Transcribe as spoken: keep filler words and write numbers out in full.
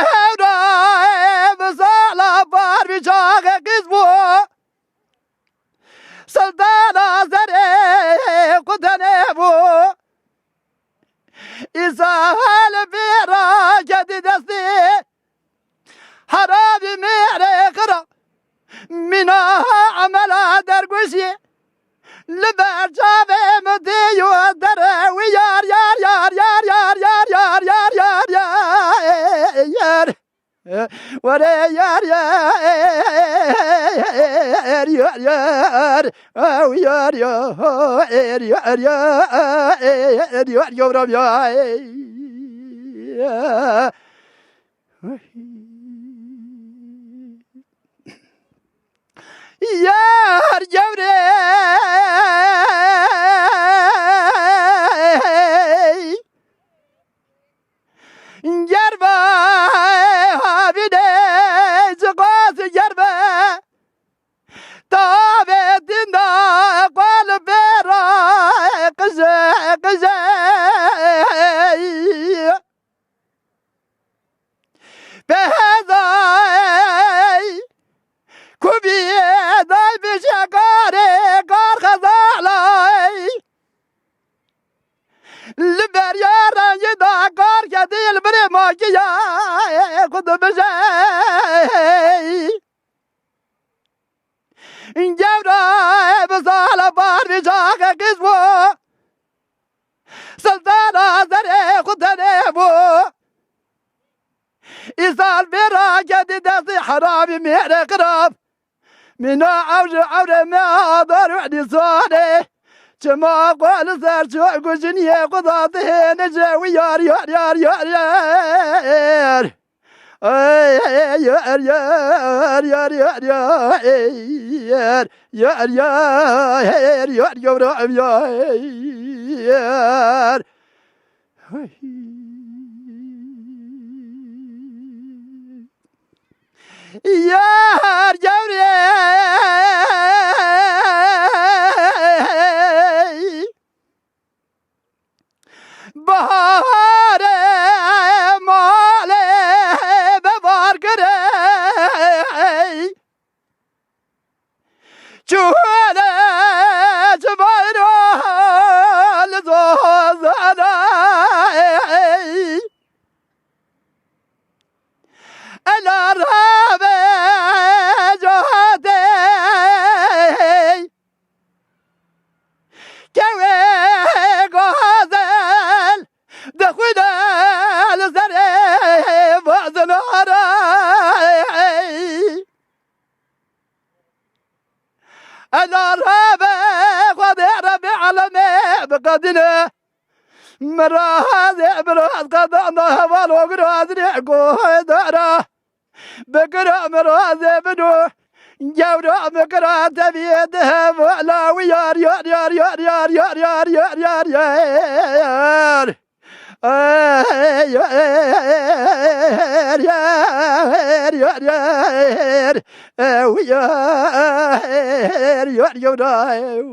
Hewra bi sala parvî çaxê qîz bû. Sultana serê qutenê bû. Îsa li pêra ketî destê. Heravî mêrê xira. Mîna emela derguşî. Li ber çavê min tê yo dere wî yar, yar, yar, yar, yar, yar, yar, yar, yar, yar, yar. Were yar, yar, yar, yar. Ew yar, yar, yar, yar, yar, yar, yar, yar, yar. Yar gewrê. Ger be havînê çiqas ger be. Tavê din de qal pêra qije qije. Behezay kubî day bişe karê kar xezalay. Li beriya rengê da kar ketî li birê makiya xwe dibije. Gewra bi sala parvî çaxê qîz bû. Sultana serê xwe tenê bû. Îsal bê raketî destî heravî mêrê xirab. Mîna ew ji ewrê me adar û dîsanê. Çima xwe li ser ço ku jiniyê xwe da dihêne je wî yar, yar, yar, yar, yar. Ey, ey, yar, yar, yar, yar, yar, ey, yar, yar, yar, ey, yar, yar, yar, yar, yar. Yar gewrê. Baharê malê bevar kirê. Çûne çi bayro li zozanay. Ela rabe cahatê. Kewê gazel dixwîne li serê bazinara. Ela rabe Xwedê Rebê alemê biqedîne. Mirazê biraz qedana heval ograzê goydara. Bikira mirazê bino. Gewra bikira teviyê de hevala wî yar, yar, yar, yar, yar, yar, yar, yar, yar, yar. Ey, yar, yar, yar, yar. Ew yar, yar, yar, yar.